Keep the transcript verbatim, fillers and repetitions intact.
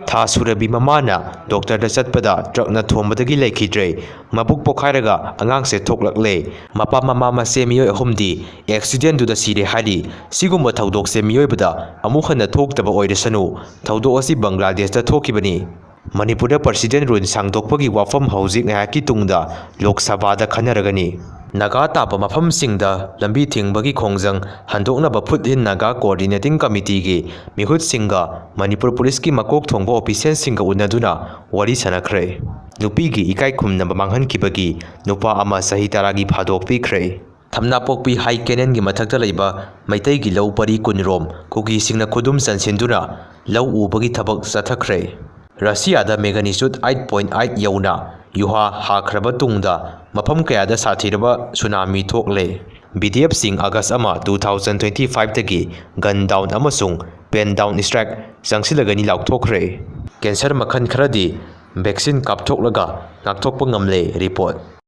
ꯊꯥ ꯁꯨꯔꯕꯤ ꯃꯃꯥꯅ ꯗꯣꯛꯇꯔꯗ ꯆꯠꯄꯗ ꯇ꯭ꯔꯛꯅ ꯊꯣꯝꯕꯗꯒꯤ ꯂꯩꯈꯤꯗ꯭ꯔꯦ꯫ ꯃꯕꯨꯛ ꯄꯣꯛꯈꯥꯏꯔꯒ ꯑꯉꯥꯡꯁꯦ ꯊꯣꯛꯂꯛꯂꯦ꯫ ꯃꯄꯥ ꯃꯃꯥ ꯃꯆꯦ ꯃꯤꯑꯣꯏ ꯑꯍꯨꯝꯗꯤ ꯑꯦꯛꯁꯤꯗꯦꯟꯗꯨꯗ ꯁꯤꯔꯦ ꯍꯥꯏꯔꯤ꯫ ꯁꯤꯒꯨꯝꯕ ꯊꯧꯗꯣꯛꯁꯦ ꯃꯤꯑꯣꯏꯕꯗ ꯑꯃꯨꯛ ꯍꯟꯅ ꯊꯣꯛꯇꯕ ꯑꯣꯏꯔꯁꯅꯨ꯫ ꯊꯧꯗꯣꯛ ꯑꯁꯤ ꯕꯪꯒ꯭ꯂꯥꯗꯦꯁꯇ ꯊꯣꯛꯈꯤꯕꯅꯤ꯫ ꯃꯅꯤꯄꯨꯔꯗ ꯄ꯭ꯔꯁꯤꯗꯦꯟ ꯔꯨꯜ ꯁꯥꯡꯗꯣꯛꯄꯒꯤ ꯋꯥꯐꯝ ꯍꯧꯖꯤꯛ ꯉꯥꯏꯍꯥꯛꯀꯤ ꯇꯨꯡꯗ ꯂꯣꯛ ꯁꯚꯥꯗ ꯈꯟꯅꯔꯒꯅꯤ꯫ ꯅꯥꯒꯥ ꯇꯥꯕ ꯃꯐꯝꯁꯤꯡꯗ ꯂꯝꯕꯤ ꯊꯤꯡꯕꯒꯤ ꯈꯣꯡꯖꯪ ꯍꯟꯗꯣꯛꯅꯕ ꯐꯨꯠ ꯍꯤꯟ ꯅꯥꯒꯥ ꯀꯣꯑꯣꯔꯗꯤꯅꯦꯇꯤꯡ ꯀꯃꯤꯇꯤꯒꯤ ꯃꯤꯍꯨꯠꯁꯤꯡꯒ ꯃꯅꯤꯄꯨꯔ ꯄꯨꯂꯤꯁꯀꯤ ꯃꯀꯣꯛ ꯊꯣꯡꯕ ꯑꯣꯐꯤꯁꯤꯌꯦꯜꯁꯤꯡꯒ ꯎꯅꯗꯨꯅ ꯋꯥꯔꯤ ꯁꯥꯟꯅꯈ꯭ꯔꯦ꯫ ꯅꯨꯄꯤꯒꯤ ꯏꯀꯥꯏ ꯈꯨꯝꯅꯕ ꯃꯥꯡꯍꯟꯈꯤꯕꯒꯤ ꯅꯨꯄꯥ ꯑꯃ ꯆꯍꯤ ꯇꯔꯥꯒꯤ ꯐꯥꯗꯣꯛ ꯄꯤꯈ꯭ꯔꯦ꯫ ꯊꯝꯅꯥꯄꯣꯛꯄꯤ ꯍꯥꯏ ꯀꯦꯅꯦꯜꯒꯤ ꯃꯊꯛꯇ ꯂꯩꯕ ꯃꯩꯇꯩꯒꯤ ꯂꯧ ꯄꯔꯤ ꯀꯨꯟꯔꯣꯝ ꯀꯨꯀꯤꯁꯤꯡꯅ ꯈꯨꯗꯨꯝ ꯆꯟꯁꯤꯟꯗꯨꯅ ꯂꯧ ꯎꯕꯒꯤ ꯊꯕꯛ ꯆꯠꯊꯈ꯭ꯔꯦ꯫ ꯔꯁꯤꯌꯥꯗ ꯃꯦꯒꯅꯤꯆꯨꯠ ꯑꯩꯠ ꯄꯣꯏꯟꯠ ꯑꯩꯠ ꯌꯧꯅ ꯌꯨꯍꯥ ꯍꯥꯈ꯭ꯔꯕ ꯇꯨꯡꯗ ꯃꯐꯝ ꯀꯌꯥꯗ ꯁꯥꯊꯤꯔꯕ ꯁꯨꯅꯥꯃꯤ ꯊꯣꯛꯂꯦ꯫ ꯕꯤ ꯗꯤ ꯑꯦꯐꯁꯤꯡ ꯑꯥꯒꯁ ꯑꯃ, ꯇꯨ ꯊꯥꯎꯖꯟ ꯇ꯭ꯋꯦꯟꯇꯤ ꯐꯥꯏꯚꯇꯒꯤ ꯒꯟ ꯗꯥꯎꯟ ꯑꯃꯁꯨꯡ ꯄꯦꯟ ꯗꯥꯎꯟ ꯁ꯭ꯇ꯭ꯔꯥꯏꯛ ꯆꯪꯁꯤꯜꯂꯒꯅꯤ ꯂꯥꯎꯊꯣꯛꯈ꯭ꯔꯦ꯫ ꯀꯦꯟꯁꯔ ꯃꯈꯜ ꯈꯔꯗꯤ ꯚꯦꯛꯁꯤꯟ ꯀꯥꯞꯊꯣꯛꯂꯒ ꯉꯥꯛꯊꯣꯛꯄ ꯉꯝꯂꯦ꯫ ꯔꯤꯄꯣꯔꯠ꯫